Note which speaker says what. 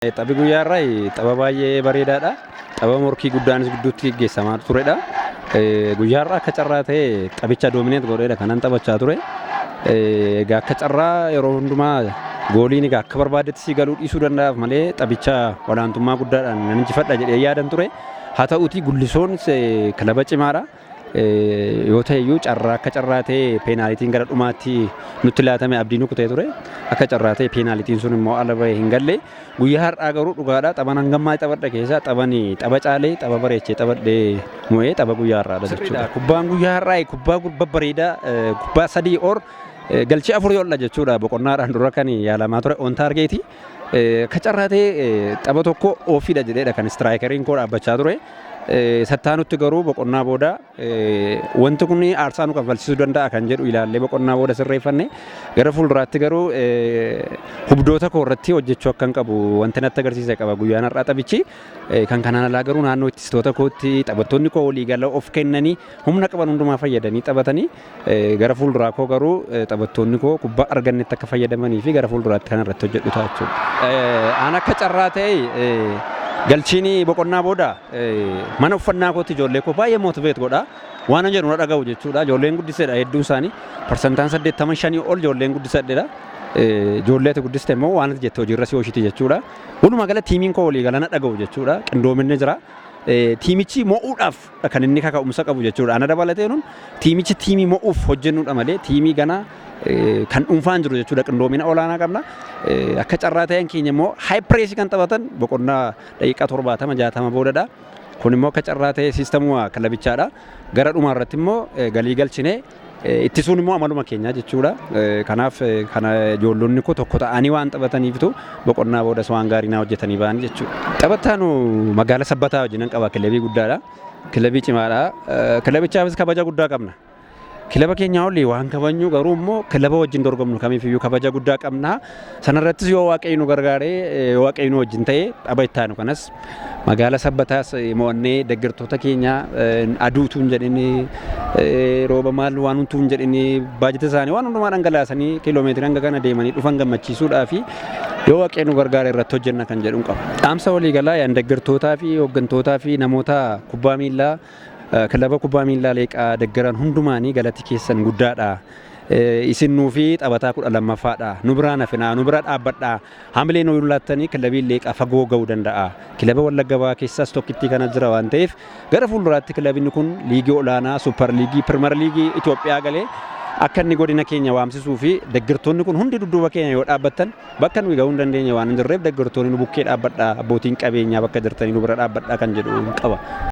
Speaker 1: Taphi guyyaa har'aa tapha baay'ee bareedaadha. Tapha morkii guddaanis gidduutti gaggeessamaa turedha. Guyyaa har'aa akka carraa ta'e taphicha dominate godheedha kanan taphachaa ture. Egaa akka carraa yeroo hundumaa gooliin egaa akka barbaadetti si galuu dhiisuu danda'aaf malee taphicha olaantummaa guddaadhaan nan injifadha jedhee yaadan ture. Haa ta'uutii Gullisoon kilaba cimaadha. Yoo ta'e iyyuu carraa akka carraa ta'e peenaalitiin gara dhumaatti nutti laatame abdii nu kutee ture. Akka carraa ta'e peenaalitiin sun immoo ala bahee hin galle. Guyyaa har'aa garuu dhugaadha taphan hangammaa taphadha keessaa taphani tapha caalee tapha bareechee taphadhee mo'ee tapha guyyaa har'aadha jechuudha. Kubbaan guyyaa har'aa kubbaa babbareedaa, kubbaa 3 or galchii 4 yolla jechuudha, boqonnaadhaan dura kan yaalamaa ture on target. Akka carraa ta'e tapha tokko ofiidha jedheedha kan strikeriin koo dhaabbachaa ture. Sattaanutti garuu boqonnaa booda wanti kun aarsaa nu kaffalchiisuu danda'a kan jedhu ilaallee boqonnaa booda sirreeffanne. Gara fuulduraatti garuu hubdoota koo irratti hojjechuu akkan qabu wanti natti agarsiise qaba guyyaan har'aa taphichi. Kan kanaan alaa garuu naannoo ittistoota kootti taphattoonni koo walii gala of kennanii humna qaban hundumaa fayyadanii taphatanii, gara fuulduraa koo garuu taphattoonni koo kubbaa argannetti akka fayyadamanii fi gara fuulduraatti kan irratti hojjedhu ta'a jechuudha. Aan akka carraa ta'e galchiin boqonnaa booda mana uffannaa kootti ijoollee koo baay'ee motivate godha. Waan an jedhu na dhaga'u jechuudha. Ijoolleen guddisedha hedduun isaanii. Parsantaan 85 ol ijoolleen guddisadheedha. Ijoollee ati guddiste immoo waan ati jette hojiirra si oolchiti jechuudha. Walumaa gala tiimiin koo walii gala na dhaga'u jechuudha. Qindoominni jira. Tiimichi mo'uudhaaf kan inni kaka'umsa qabu jechuudha. Ana dabalatee nun tiimichi tiimii mo'uuf hojjennudha malee tiimii gana kan dhuunfaan jiru jechuudha. Qindoomina olaanaa qabna. Akka carraa ta'een keenya immoo high press kan taphatan boqonnaa daqiiqaa 70, 60 boodadha. Kun immoo akka carraa ta'ee siistamuma kilabichaadha. Gara dhumaa irratti immoo galii galchinee ittisuun immoo amaluma keenya jechuudha. Kanaaf kana ijoollonni koo tokko ta'anii waan taphataniiftu boqonnaa boodas waan gaarii naa hojjetanii ba'an jechuudha. Taphataan magaala Sabbataa wajjin qaba, kilabii guddaadha. Kilabii cimaadha. Kilabichaafis kabaja guddaa qabna. Kilaba keenyaa olii waan kabajnu garuu immoo kilaba wajjin dorgomnu kamiifiyyuu kabaja guddaa qabna. Sanarrattis yoo Waaqayyo nu gargaaree, yoo Waaqayyo nu wajjin ta'e, tapha itti aanu kanas magaala Sabbataas mo'annee deeggartoota keenya aduutu hin jedhin, rooba maal waan huntuu hin jedhin, baajata isaanii waan hundumaa dhangalaasanii kiiloomeetira hanga kana deemanii dhufan gammachiisuudhaa fi yoo Waaqayyo nu gargaare irratti hojjenna kan jedhuun qaba. Dhaamsa waliigalaa yaan deeggartootaa fi hooggantootaa fi namoota kubbaa miillaa, kilaba kubbaa miillaa Leeqaa deeggaran hundumaanii galati keessan guddaadha. Isin nuufi taphataa 12ffaadha. Nu biraa nafinaa, nu bira dhaabbadhaa. Hamilee nu laattanii kilabiin Leeqaa fagoo ga'uu danda'a. Kilaba Wallagga Bahaa keessaas tokkittii kana jira waan ta'eef gara fuulduraatti kilabni kun liigii olaanaa, super liigii, pirimeer liigii Itoophiyaa galee akka inni godina keenya waamsisuu fi deeggartoonni kun hundi dudduuba keenya yoo dhaabbattan bakka nuyi ga'uu hin dandeenye waan hin jirreef deeggartoonni nu bukkee dhaabbadhaa, abbootiin qabeenyaa bakka jirtanii nu bira dhaabbadhaa kan jedhu qaba.